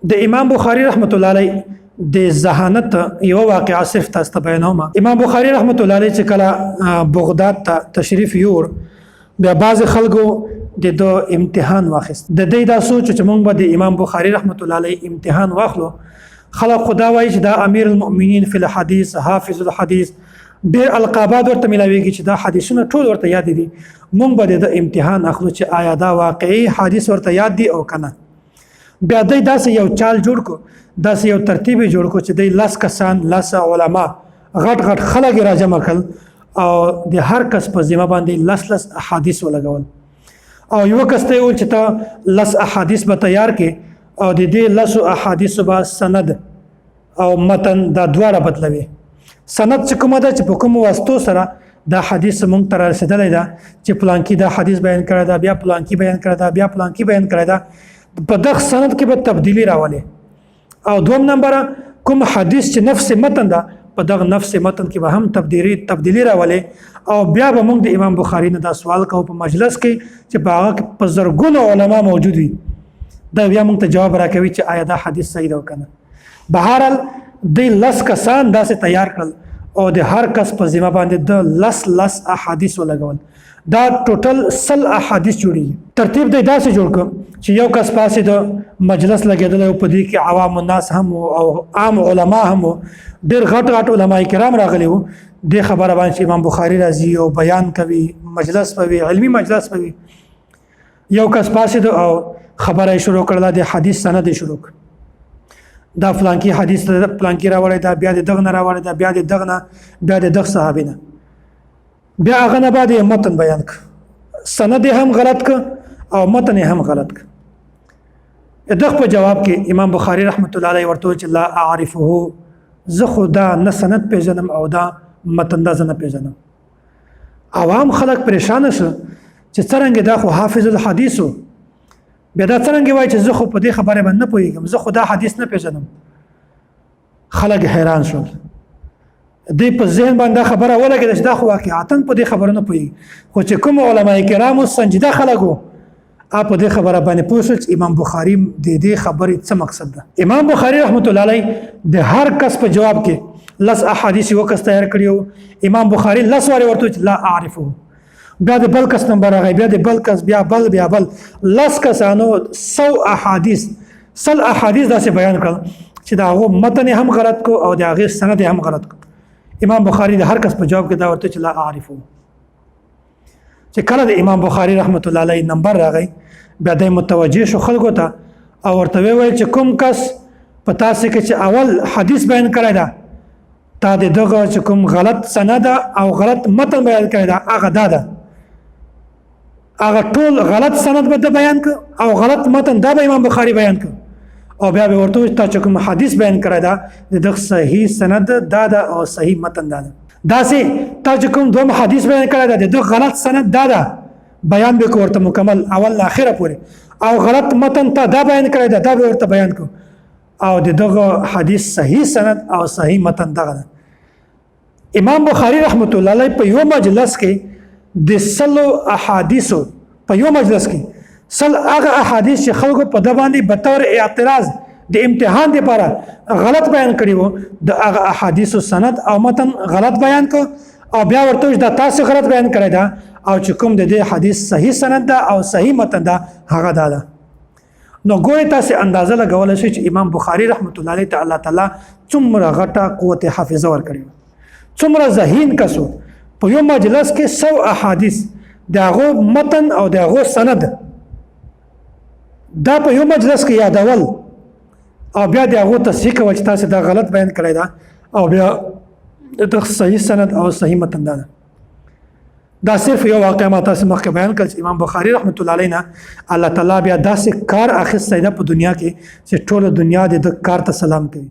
د امام بخاری رحمت الله علیه د ذهانت یو واقعا صرف تاسو ته بیانوم. امام بخاری رحمت الله علیه چې کله بغداد ته تشریف یوړ، بیا بعض خلکو د ده امتحان واخیست. د دې دا سوچ چې موږ به د امام بخاری رحمت الله علیه امتحان واخلو. خلک خدا وایي چې دا امیر المؤمنین فی الحدیث، حافظ الحدیث، ډېر القابات ورته ملاویږي چې دا حدیثونه ټول ورته یاد دي. مونږ به د امتحان اخلو چې آیا دا واقعي حدیث ورته یاد دي او کنه. بیا دی داسې یو چال جوړ کو، داسې یو ترتیب جوړ کو چې دی لس کسان، لس علما، غټ غټ خلک راجمع کړل او د هر کس په ذمه باندې لس لس احادیث ولګول، او یو کس ته ویل چې ته لس احادیث به تیار کې او د دې لسو احادیثو به سند او متن دا دواړه بدلوي. سند چې کومه ده، چې په کوم واسطو سره دا حدیث مونږ ته رسېدلی ده، چې پلانکی دا حدیث بیان کړی ده، بیا پلانکی بیان کړی ده، بیا پلانکی بیان کړی ده، په دغه سند کې به تبدیلی راولي. او دوم نمبر، کوم حدیث چې نفس متن ده، په دغه نفس متن کې به هم تبدیلی راولي. او بیا به موږ د امام بخاری نه دا سوال کوو په مجلس کې چې په هغه کې په زرګونو علما موجود وي، دا بیا موږ ته جواب راکوي چې آیا دا حدیث صحیح ده او کنه. بهرحال دی لس کسان داسې تیار کړل او د هر کس په ذمه باندې د لس لس احادیث ولګول. دا ټوټل 100 احادیث جوړیږي. ترتیب دی داسې جوړ کړ چې یو کس پاسې د مجلس لګېدلی او په دې کې عوام الناس هم او عام علما هم، ډېر غټ غټ علما کرام راغلي وو. دې خبره باندې چې امام بخاری راځي او بیان کوي، مجلس به وي، علمي مجلس به وي. یو کس پاسې او خبره یې شروع کړله، د حدیث سند یې شروع کړ. دا فلانکی حدیث فلانکی راوړی دا، بیا د دغه نه راوړی دا، بیا د دغه نه، بیا د دغه صحابي نه، بیا هغه نه بعد یې متن بیان کړ. سند یې هم غلط کړ او متن یې هم غلط کړ. دغه په جواب کې امام بخاری رحمت الله علیه ورته چې لا اعرفه، زه خو دا نه سند پیژنم او دا متن دا زه نه پیژنم. عوام خلک پریشان شو چې څرنګه دا خو حافظ الحدیث، بیا دا څرنګه وایي چې زه خو په دې خبره باندې نه پوهیږم، زه خو دا حدیث نه پیژنم. خلک حیران شول. دې په ذهن باندې خبره ولګېده چې دا خو واقعا په دې خبره نه پوهیږي. خو چې کوم علما کرامو سنجیده خلک وو، په دې خبره باندې پوه شول چې امام بخاری د دې خبرې څه مقصد ده. امام بخاری رحمت الله علیه د هر کس په جواب کې لس احادیث یو کس تیار کړیو، امام بخاری لس وارې ورته چې لا اعرفه. بیا د بل کس نمبر راغی، بیا د بل کس، بیا بل، بیا بل، لس کسانو 100 احادیث، 100 احادیث داسې بیان کړل چې د هغو متن هم غلط کو او د هغې سند هم غلط کو. امام بخاری د هر کس په جواب کې دا ورته چې لا اعرفه. چې کله د امام بخاری رحمت الله علیه نمبر راغی، بیا د متوجه شو خلکو ته او ورته ویل چې کوم کس په تاسو کې چې اول حدیث بیان کړی دا، تا د دغه چې کوم غلط سند او غلط متن بیان کړی دا، هغه دا ده، هغه ټول غلط سند به بیان ک او غلط متن دا به امام بخاری بیان ک. او بیا به ورته تا چې کوم حدیث بیان کړی دا، د دغه صحیح سند دا ده او صحیح متن دا ده. داسې تا چې کوم دوم حدیث بیان کړی دا، د غلط سند دا ده، بیان به ورته مکمل اول اخره پورې، او غلط متن ته دا بیان کړی دا، دا به ورته بیان کو، او د دغه حدیث صحیح سند او صحیح متن دغه ده. امام بخاری رحمت الله علیه په یو مجلس کې د 100 احادیثو، په یو مجلس کې 100 هغه احادیث چې خلکو په د باندې به طور اعتراض د امتحان لپاره غلط بیان کړی وو، د هغه احادیثو سند او متن غلط بیان کو او بیا ورته دا تاسو غلط بیان کړی دا، او چې کوم د دې حدیث صحیح سند ده او صحیح متن ده، هغه دا ده. نو ګورئ تاسو اندازه لګولی شئ چې امام بخاری رحمت الله علیه ته الله تعالی څومره غټه قوت حافظه ورکړې، څومره ذهین کسو. په یو مجلس کې 100 احادیث د هغو متن او د هغو سند دا په یو مجلس کې یادول او بیا د هغو تصحیح کول چې تاسو دا غلط بیان کړی دا، او بیا د صحیح سند او صحیح متن دا ده. دا صرف یو واقعه ما تاسو مخکې بیان کړ چې امام بخاری رحمت الله علیه نه الله تعالی بیا داسې کار اخیستی ده په دنیا کې چې ټوله دنیا د ده کار ته سلام کوي.